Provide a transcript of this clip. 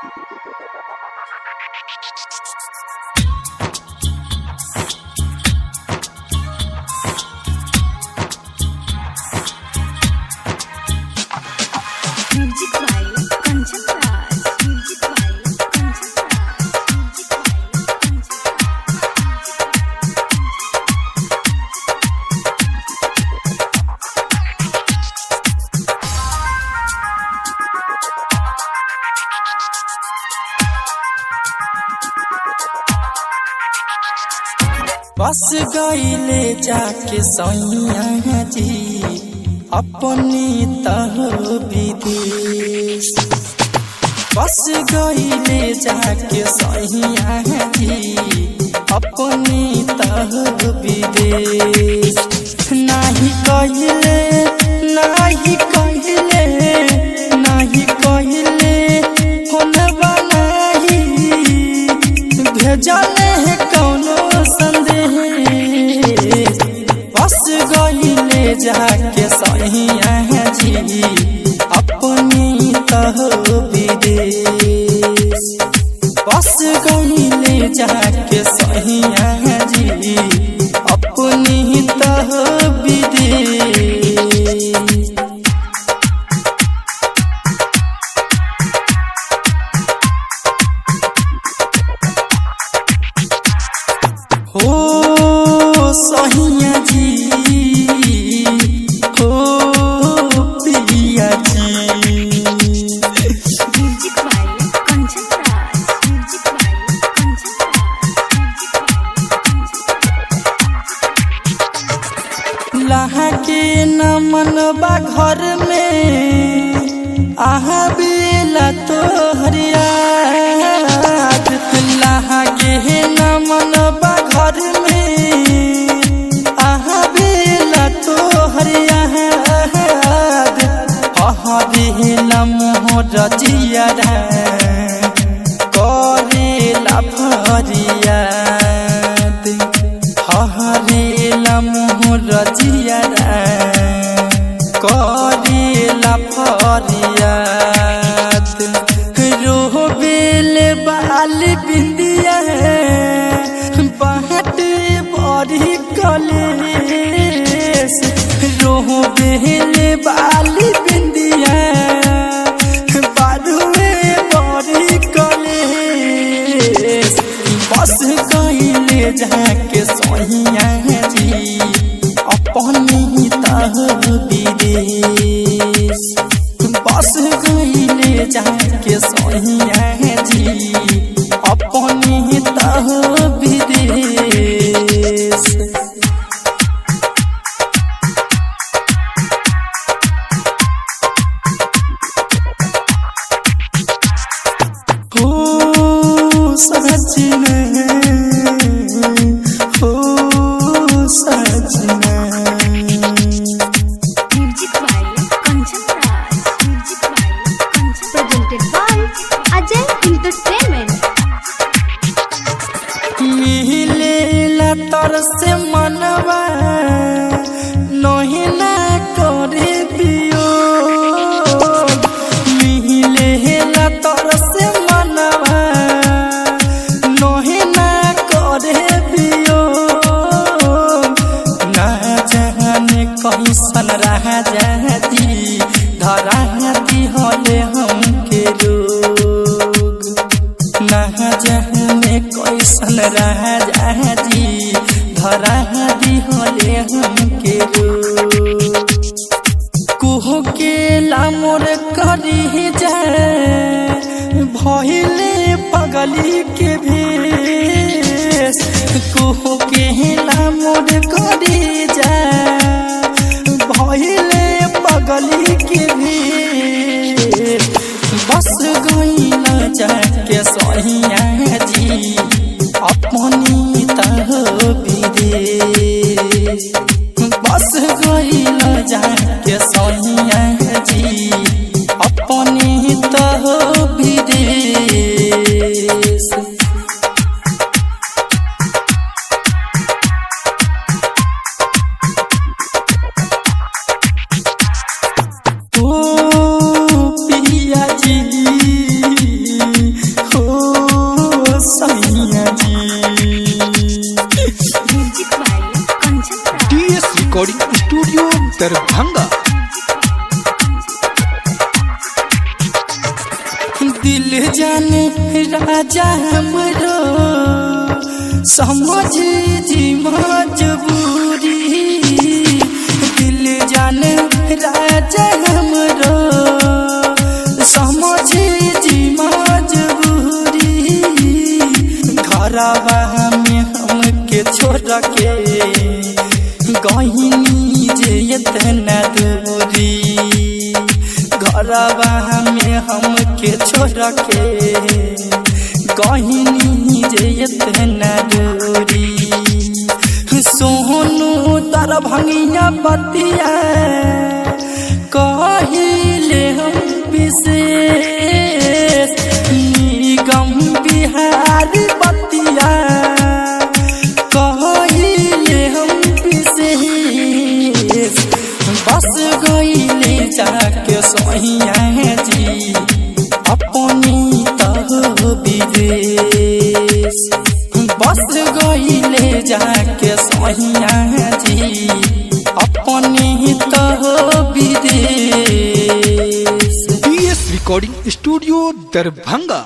Music by Kanchan Raj. Music by Kanchan Raj. Music by Kanchan Raj. बस गईले जाके सैया जी अपनी तह विदेश। बस गईले जाके सैया जी अपनी तह विदेश। नाही कहिले, नाही कहिले, नाही कहिले फोनवा नाही भेजले है कौनो संदेश। बस गईले जाके सैया जी अपनी तह विदेश। बस गईले जाके सैया जी अपनी तह विदेश। हो सहिया जी, हो पिया जी। Music by Kanchan Raj. Music by Kanchan Raj. Music by Kanchan Raj. लहा के न मनबा घर में आहा बेला तो हरियाद। लहा के न मनबा घर में आहा बेला तो हरियाद। हरिला मोहर जियारा करेला फरियाद। हरेला मोहर जियारा करेला फरियाद। रोबेल बाल बिंदिया बाट बड़ी कलेस। रोबेल बाल बिंदिया बारुए बड़ी कलेस। बस गईले जाके सहिया जी अपनी तह विदेश। बस गईले जाके सहिया जी अपनी तह विदेश। हो सचिन, हो Sachin. Music by Kanchan Raj. Music by Kanchan. Presented by Ajay Entertainment. मिलेला तर से मनवा नहीं ना करे बियो। मिलेला तर से मनवा नहीं ना करे बियो। ना जाने कैसन रह जाती धरा होले हमके रोग। ना जाने कैसन रह जाती धरा दिहले हमके रोग। कुह के लामोर करी जाए भइले पगली के भेष। कुह के लामोर करी जाए भइले पगली के भेष। बस गईला जाके सहिया जी अपनी तह विदेश। बस गईला जाके सहिया जी अपनी तह विदेश। ओ पिया जी। जान राजा हमरो समझ जी मजबूरी। दिल जान राजा हमरो समझ जी मजबूरी। घरवा में हमके छोड़ के गहिनी जे इतना दूरी। घरवा में हमके छोड़ के गहिनी जे इतना दूरी। सोनू दरभंगिया बतिया कहिले हम विशेष। निगम बिहारी बतिया कहिले हम विशेष। बस गईले जाके सोहिया जी अपनी तह विदेश। बस गईले जाके सोहिया जी अपनी तह विदेश। DS recording studio Darbhanga.